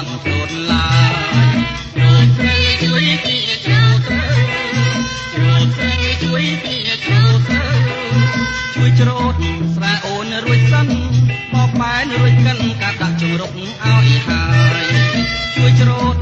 ន់ច្រូតឡើយ។ ច្រូតស្រីជួយពីច្រូតស្រូវ ច្រូតស្រីជួយពីច្រូតស្រូវ ជួយច្រូតស្រែអូនរួចសិន បោកបែនរួចកិន កាដាក់ជំរុកឲ្យហើយ ជួយច្រូត